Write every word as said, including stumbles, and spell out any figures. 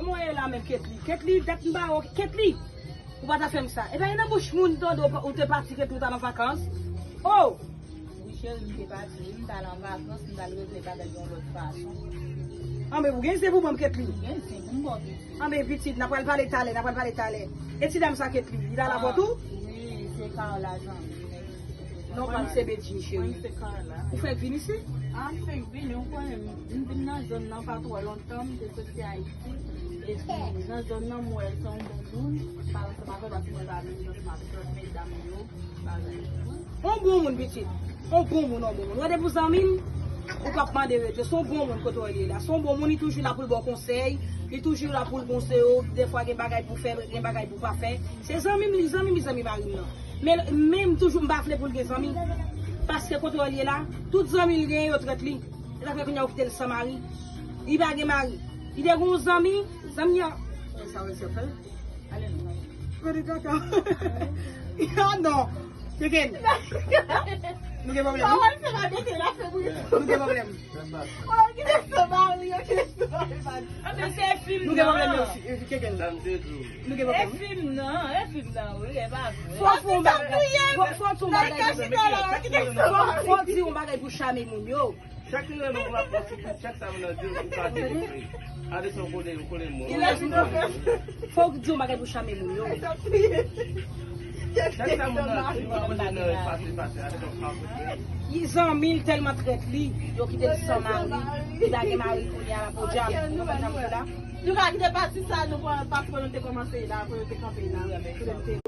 Kòman w ye la menm, Ketly? Ketly, dat m pa wè w, Ketly! Ou pa ta fè m sa. E pa gen nan bouch moun tande w pa- ou te pati, Ketly, ou t al an vakans. Oh! Wi, cheri, m te pati, wi, m t al an vakans, m t al regle bagay yon lòt fason. Anben, ou gen zen pou ban m, Ketly? Gen zen pou m ba w, pitit. Anben, pitit, n a pral pale talè, n a pral pale talè. E ti dam sa, Ketly, li la avè w tou? Wi, se Carla, zanmi m. Non pa m se Bedjine, cheri. Mwen se Carla. Ou fèk vin isit? A, m fèk vini, ou konnen, m vin nan zòn nan pa twò lontan, m te soti Ayiti. Epi, nan zòn nan, m wè l se yon bon moun. M pale ansanm avè l paske mwen pa vin, donk, m ap jwenn medam yo, bagay yo. On bon moun, pitit. On bon moun, on bon moun. Ou wè depi w zanmi m, ou p ap mande rete. Se yon bon moun kote w ye la. Se yon bon moun, li toujou la pou l ba w konsèy. Li toujou la pou l konseye w. Dèfwa gen bagay pou fè, gen bagay pou pa fè. Se zanmi m, li zanmi m, li zanmi mari m nan. Men, men m toujou m pa vle pou l gen zanmi. Paske kote w ye la, tout zanmi l genyen yo trèt li. E sa k fè kounye a ou kite l san mari. Li pa gen mari. Li te gen yon zanmi, zanmi an. Sa w se fè? Ale non. Gade kaka. Ah non. Keken. Nou gen pwoblèm. Pawòl se pa mete la, se pou yo. Nou gen pwoblèm. Oh, ki te se mari, yo, ki te se mari, pa di. Anben, se fim nan. Nou gen pwoblèm, yo, si- eh, Keken. Sa m te di w. Nou gen pwoblèm. E fim nan, e fim nan, wi, e pa vre. Fò w fè yon bagay. Fò, fò w fè yon bagay. Fò, fò w di yon bagay pou chame moun yo. Chak li renmen w ap pran sou kou, chak sa moun nan di w, ou ka di l vre. Gade sa w kole, ou kole moun. Fò w di yon bagay pou chame moun yo. Chak sa moun nan di w, ou ap pase nan pase, pase, gade sa w ka fè. Li zanmi l tèlman trèt li, yo kite l san mari. Li pa gen mari kounye a la, podyab. Ou konprann sa m di la? Nou ka kite pati sa, nou pran pati pou nou te kòmanse la, pou nou te kanpe la.